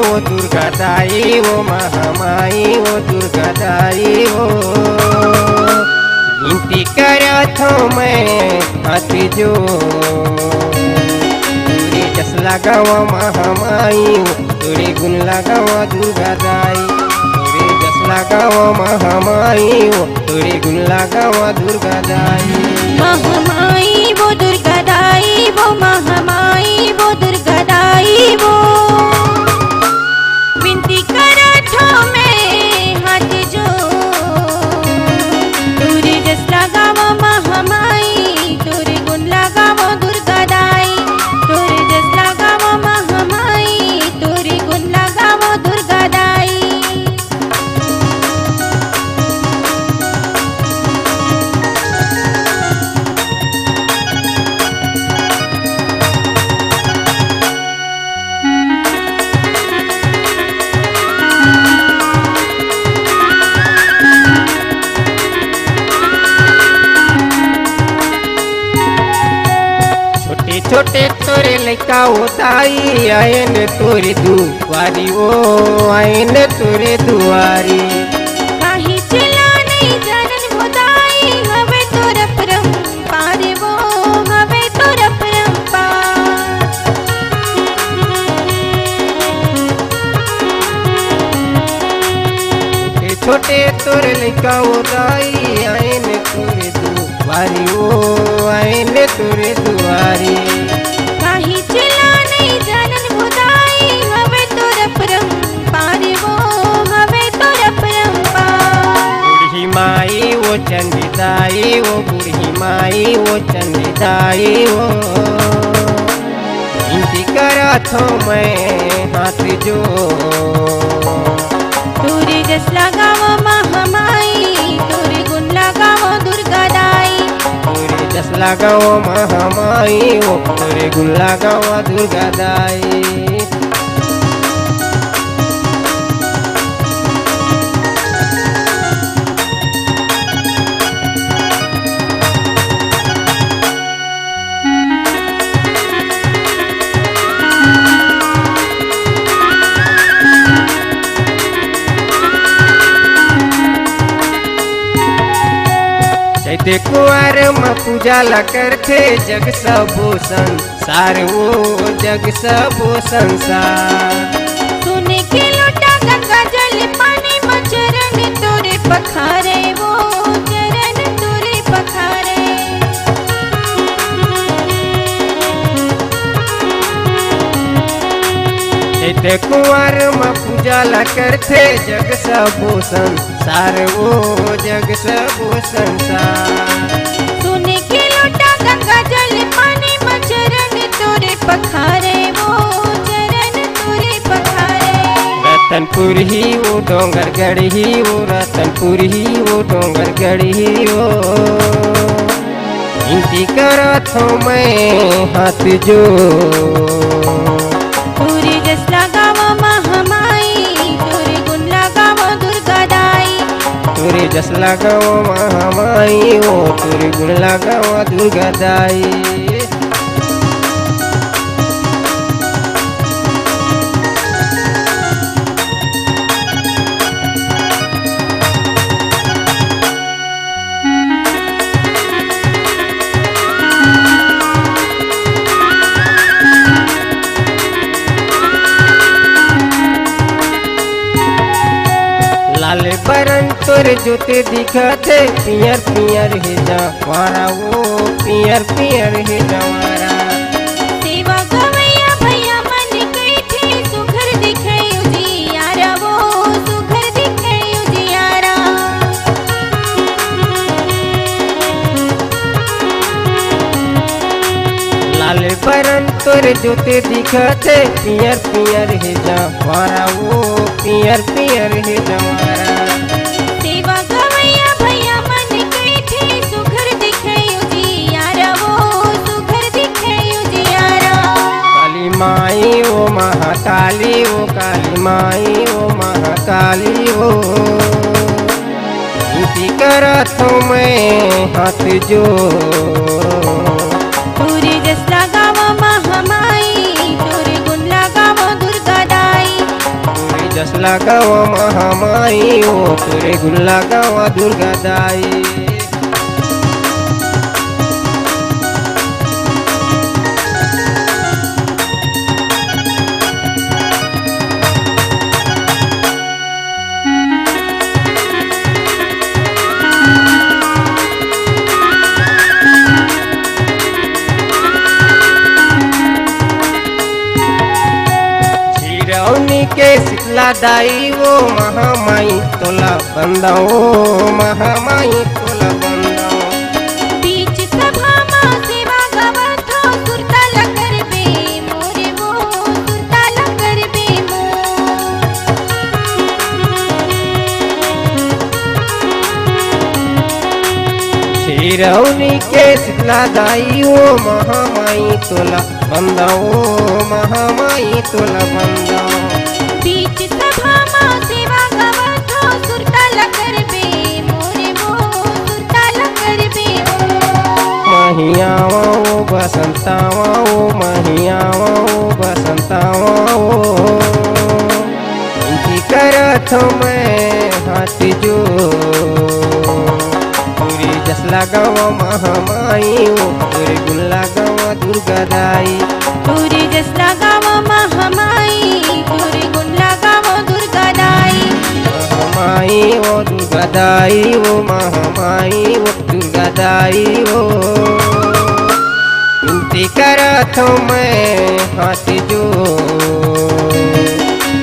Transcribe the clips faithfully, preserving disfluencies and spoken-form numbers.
ओ दुर्गा दाई, ओ महामाई, ओ दुर्गा दाई, ओ विनती करत हौं मैं हाथ जोड़। तोरे जस लगावा महामाई, ओ तोरे गुण लगावा दुर्गा दाई, तोरे जस लगावा महामाई, ओ तोरे गुण लगावा दुर्गा दाई। महामाई वो दुर्गा दाई वो, महामाई वो दुर्गा दाई वो, विनती करत हौं मैं हाथ जोड़। तोरे जस लगावा महामाई, तोरे गुण लगावा दुर्गा दाई, तोरे जस लगावा महामाई, तोरे गुण लगावा दुर्गा दाई। छोटे छोटे तोरे लइका ओ दाई, आएन तोरे दुआरी ओ, आएन तोरे दुआरी। काहे चिल्ला नइ जानन हो दाई, हवे तोर अपरंपार वो, हवे तोर अपरंपार। छोटे छोटे तोरे लइका ओ दाई, आएन तोरे दुआरी ओ, आएन तोरे दुआरी। काहे चिल्ला नइ जानन हो दाई, हवे तोर अपरंपार वो, हवे तोर अपरंपार। बूढ़ी माई ओ चंडी दाई ओ, बूढ़ी माई ओ चंडी दाई ओ, विनती करत हौं मैं हाथ जोड़। तोरे जस लगावा महामाई, तोरे गुण लगावा दुर्गा दाई। तोरे जस लगावा महामाई ओ, तोरे गुण लगावा दुर्गा दाई। चैते कुआर म पूजा ला करथे जग सबो संसार, ओ जग सबो संसार। सोने के लोटा गंगा जल पानी म चरण तोरे पखारे, ओ चरण तोरे पखारे। चैते कुआर म पूजा ला करथे जग सबो संसार, ओ जग सबो संसार। सोने के लोटा गंगा जल पानी म चरण तोरे पखारे, ओ चरण तोरे पखारे। रतनपुर ही ओ डोंगरगढ़ ही ओ, रतनपुर ही ओ डोंगरगढ़ ही ओ, विनती करत हौं मैं हाथ जोड़। तोरे जस लगावा महामाई, तोरे गुण लगावा दुर्गा दाई। तोरे जस लगावा महामाई ओ, तोरे गुण लगावा दुर्गा दाई। लाल बरन तोर जोते दिखथे, पियर पियर हे जवारा ओ, पियर पियर हे जवारा। सेवा गवैया भैया मन कहिथे, सुघर दिखे उजियारा ओ, सुघर दिखे उजियारा। लाल बरन तोर जोते दिखथे, पियर पियर हे जवारा ओ, पियर पियर हे जवारा। सेवा गवैया भैया मन कहिथे, सुघर दिखे उजियारा ओ, सुघर दिखे उजियारा। काली माई ओ महाकाली ओ, काली माई ओ महाकाली ओ, विनती करत हौं मैं हाथ जोड़। तोरे जस लगावा महामाई, तोरे गुण लगावा दुर्गा दाई। लगावा महामाई ओ, तोरे गुण लगावा दुर्गा दाई। सिरौनी के शीतला दाई ओ महामाई तोला बंदो, महामाई तोला बंदो। बीच सभा मा सेवा गावत हो, सुरता ल करबे मोरे वो, सुरता ल करबे मोर। सिरौनी के शीतला दाई ओ महामाई तोला बंदो, महामाई तोला बंदो। बीच सभा मा सेवा गावत हो, सुरता ल करबे मोरे वो, सुरता ल करबे मोर। माही आवा ओ बसंत आवा ओ, माही आवा ओ बसंत आवा ओ। विनती करत हो मैं हाथ जोड़। तोरे जस लगावा महामाई ओ, तोरे गुण लगावा दुर्गा दाई। तोरे जस लगावा महामाई, तोरे गुण लगावा दुर्गा दाई। महामाई ओ दुर्गा दाई ओ, महामाई ओ दुर्गा दाई ओ। विनती करत हो मैं हाथ जोड़।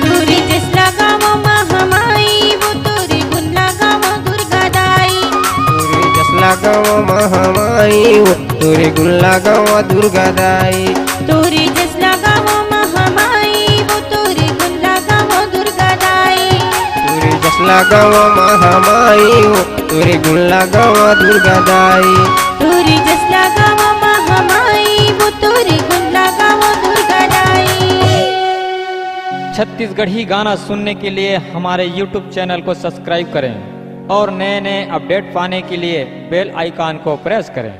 तोरे जस लगावा महामाई ओ, तोरे गुण लगावा दुर्गा दाई। तोरे जस लगावा महामाई ओ, तोरे गुण लगावा दुर्गा दाई। तोरे जस लगावा महामाई ओ, तोरे गुण लगावा दुर्गा दाई। तोरे जस लगावा महामाई ओ, तोरे गुण लगावा दुर्गा दाई। तोरे जस लगावा महामाई ओ, तोरे गुण लगावा दुर्गा दाई। छत्तीसगढ़ी गाना सुनने के लिए हमारे YouTube चैनल को सब्सक्राइब करें और नए नए अपडेट पाने के लिए बेल आइकॉन को प्रेस करें।